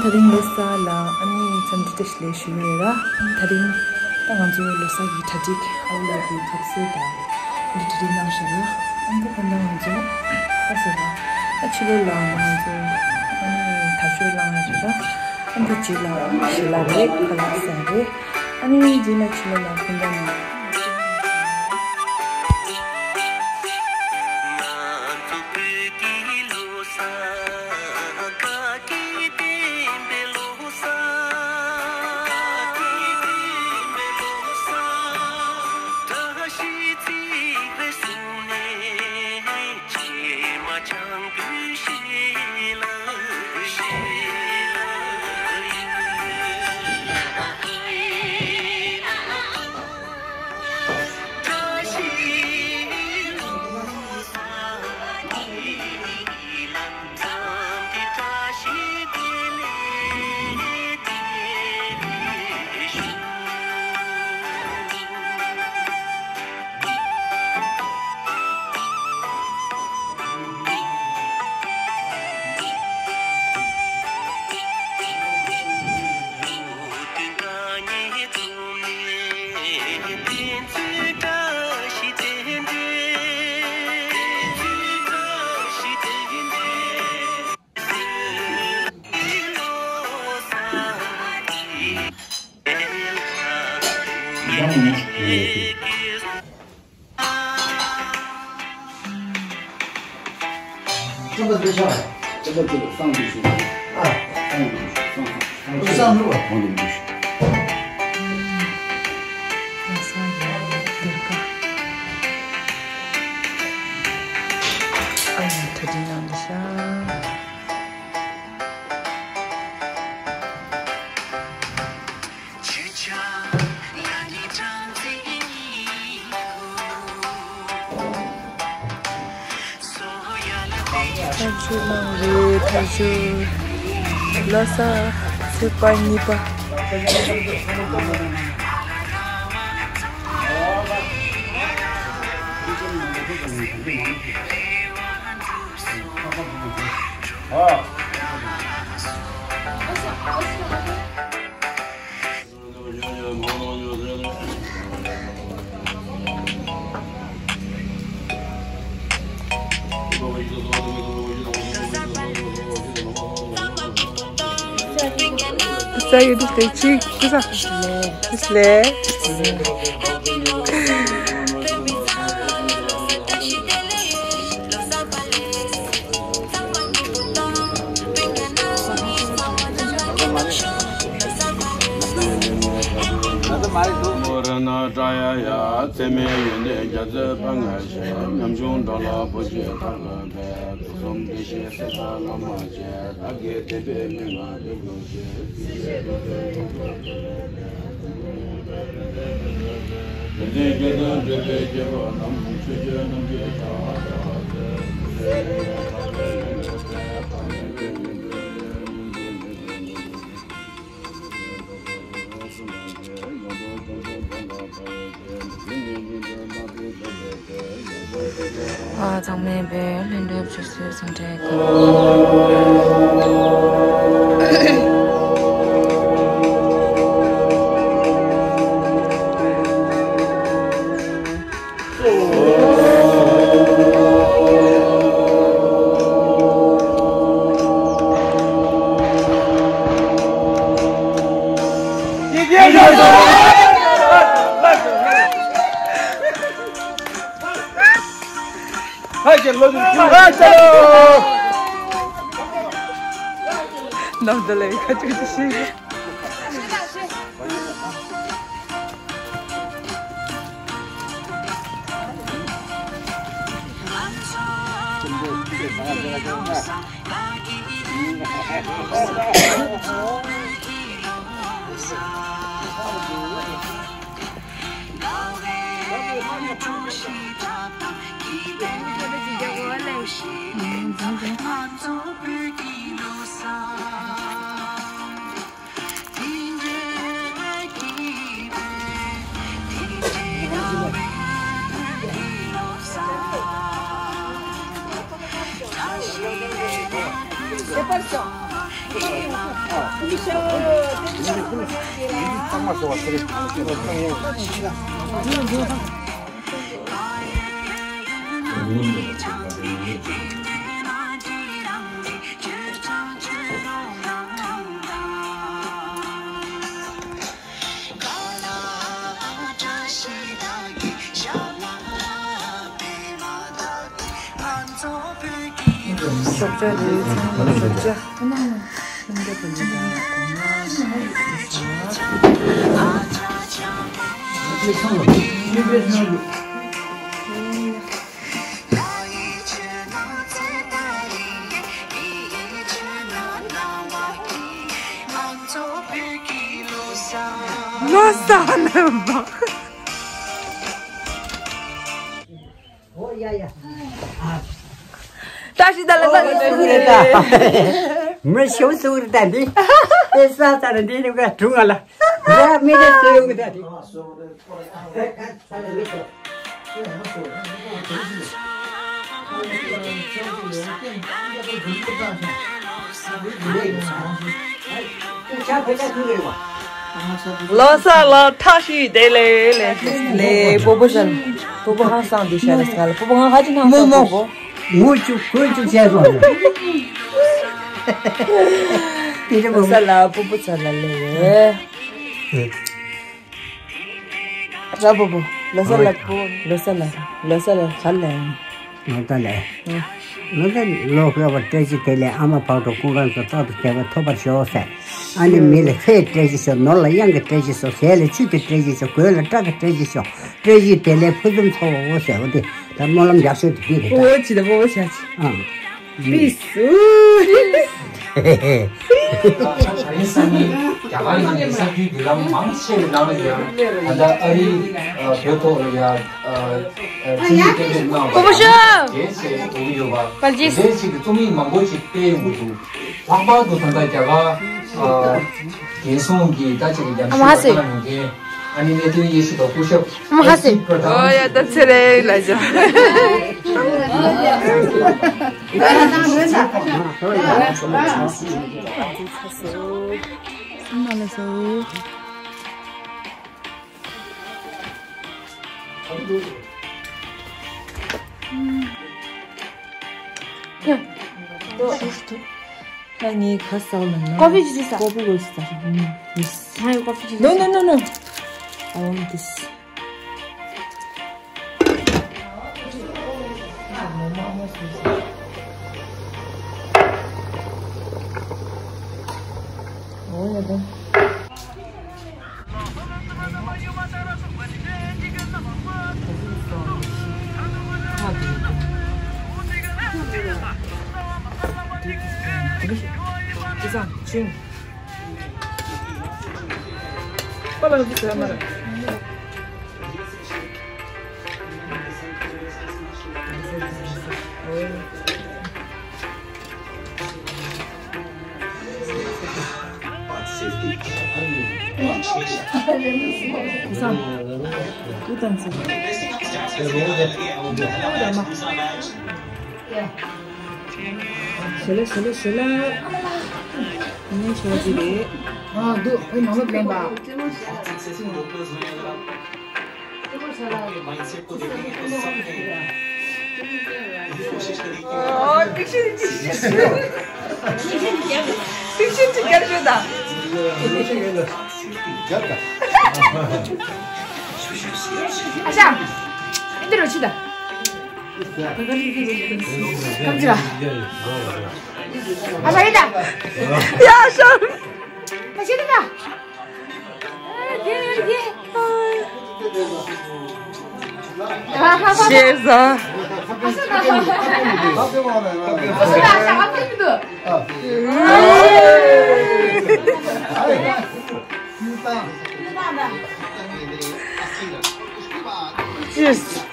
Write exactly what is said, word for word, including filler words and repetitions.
དེ་རིང་ལོ་གསར་ལ་ཨ་ནི་འཚམས་འདྲི་བཀྲ་ཤིས་བདེ་ལེགས་ཞུ་གི་ཡོད་ར། དེ་རིང་ད་ང་ཚོ་ལོ་གསར་གྱི་གྲ་སྒྲིག་ཨ་བོ་ལགས་ཀྱིས་ཐབས་ཟད་དང་འདི་གྲ་སྒྲིག་གནང་ཤག་ར། ཨ་ནི་ད་ལྟ་ང་ཚོ་ཨ་ཟེར་ར། ཨ་ཕྱི་ལོགས་ལ་ང་ཚོ་ཨ་ནི་དར་ལྕོག་བསླངས་ཡ་རེད་ར། ཨ་ནི་ད་རྗེས་ལ་ཞལ་ལག་རེད། ཁ་ལག་ཟ་རེད། ཨ་ནི་རྗེས་ལ་ཕྱི་ལོགས་ལ་ཕུན་ཚོགས་ནང་། ཐར་ཆུ་གནང་རེད། ཐར་ཆུ་ལོ་གསར་ཚེས་པ་གཉིས་པ། ས་ཡོད་དུ་དེ་ཅིག་ཅི་ས་ལེ། ན་ཏི་མ་རེད་འདུག་མོ་ར་ན་ཏྲ་ཡ་ཡ། ཚད་མེད་ཡོན་ཏན་རྒྱ་མཚོའི་དཔལ་མངའ་ཞིང་། ཉམ་ཆུང་འགྲོ་ལ་བུ་གཅིག་ཐར་པ་འཕེལ། དུག་གསུམ་བདེ་གཤེགས་སྲིད་པ་བླ་མ་མཆོག་བདག་གི་བདེན་པའི་མན་ངག་འདི་ཀུན་ཤེས། ཨ། ཚང་མས་བོད་ལྷན་སྒྲུབ་ཆུ་ཚོད་ཟིང་འཁྲུག་གི། ནམ་ཟླ་ལས་ཁ་ཅིག་ཅིག་ཤེས། ཞོགས་ཇ་རེད། ཚང་མ་ཞོགས་ཇ། ཁྱིམ་བདག་བུ་མོ་དང་གོང་མ་ཞོགས་ཇ། ལོ་གསར་རྣམ་པ། ཨོ་ཡ་ཡ། བཀྲ་ཤིས་བདེ་ལེགས། ཨོ་ཡ་ཡ། མི་ཤོག་སུ་རེད་ད་འདི། དེ་ས་ཚ་རེད་འདི་ནི་ག་དྲུང་ང་ལ། ར་མི་དེ་སུ་ཡོང་གི་ད་འདི། ལོ་གསར་ལ་བཀྲ་ཤིས་བདེ་ལེགས། ལེགས་ལེགས། སྤོ་བོ་ས་ལ། སྤོ་བོ་ཧང་སང་འདུག་ཤ་ལ་ས་ལ། སྤོ་བོ་ཧང་ཧ་ཅི་ནང་སང་སྤོ་བོ། ངུ་བཅུག་གོས་བཅུག་བྱས་སོང་། དེ་རེད་སྤོ་བོ། ས་ལ་སྤོ་བོ་ས་ལ་ལེ། ལ་སྤོ་བོ། ལོ་གསར་ལ་སྤོ་བོ། ལོ་གསར་ལ། ལོ་གསར་ལ་ག་ལ་ཡིན། ལོ་གསར་ལ། ལོ་གསར་ལོ་ཤོར་བ་བཀྲ་ཤིས་བདེ་ལེགས། ཨ་མ་བག་གྲོ་སྐུ་ཁམས་སུ་རྟག་ཏུ་བདེ་བ་ཐོབ་པར་ཤོག་ཟེར། ཨ་ནི་མི་ལ་ཚེ་བཀྲ་ཤིས་ཤོག་ནོར་ལ་གཡང་གི་བཀྲ་ཤིས་ཤོག་ཟས་ལ་ཆུ་གི་བཀྲ་ཤིས་ཤོག་གོས་ལ་སྐྲ་གི་བཀྲ་ཤིས་ཤོག་བཀྲ་ཤིས་བདེ་ལེགས་ཕུན་སུམ་ཚོགས་པ་འོ་ཟེར་བ་དེ་ད་སྨོན་ལམ་ཡག་ཤོས་དེ་འདི་རེད་ད། ཨོ་ཅི་ད་ཨོ་ཤ་ཅི། ཨ། པིས། ད་རེས་སང་ཉིན་རྒྱ་གར་ནང་གི་གསར་འགྱུར་བརྒྱུད་ལམ་མང་ཆེ་བའི་ནང་ལ་ཡང་ད་ལྟ་ཨ་རིའི་བོད་ཐོག་ལ་ཡང་ཁྲིམས་ཀྱི་གཏན་འབེབས་གནང་བ་དེ་ཚོ་ཡོང་གི་ཡོད་པ། དེ་འདྲའི་ཞིག་གི་རྩོམ་ཡིག་མང་པོ་ཞིག་སྤེལ་ཡོང་གི་འདུག་ལྷག་པར་དུ་ད་ལྟ་རྒྱ་གར་རྒྱལ་སྲུང་གི་ད་ཅིག་གི་རྒྱབ་ཤུགས་ལ་གནང་མཁན། ཨ་ནི་གནས་བརྟན་དབྱེ་ཞིབ་པ་སྐུ་ཞབས་ཨ་སི་པྲ་དྷཱན། ཨོ་ཡ་ད་ཚེ་རིང་ལ་ཅོ། ད་ངས་ཁ་སའོ་ལ་ན། ཀོ་ཕི་ཅི་ཟ། ཀོ་ཕི་གོ་ཅི་ཟ། ཡེས། ང་ཡི་ཀོ་ཕི་ཅི་ཟ། No, no, no, no. I want this. Oh, yeah, then. ཞལ་ལག་ཞལ་ལག་ཞལ་ལག་ངའི་ཞལ་ལག་ཅིག་རེད། ཨ་འདུག་ཨེ་ནང་ལོགས་ལེན་པ། ཨོ། ཏིག་ཤི་ཏིག་ཤི། ཏིག་ཤི་ཏིག་རྒྱབ་ཤོད་དང་། ཨ་ཤ། ཨེ་འདི་རུ་ཆི་དང་། ཁམ་ཅི་ར། ཨ་ཤ་ཡི་དང་། ཡ་ཤ། ཨ་ཤ་ཡི་དང་། ཤེས་སོང་། ཅིས།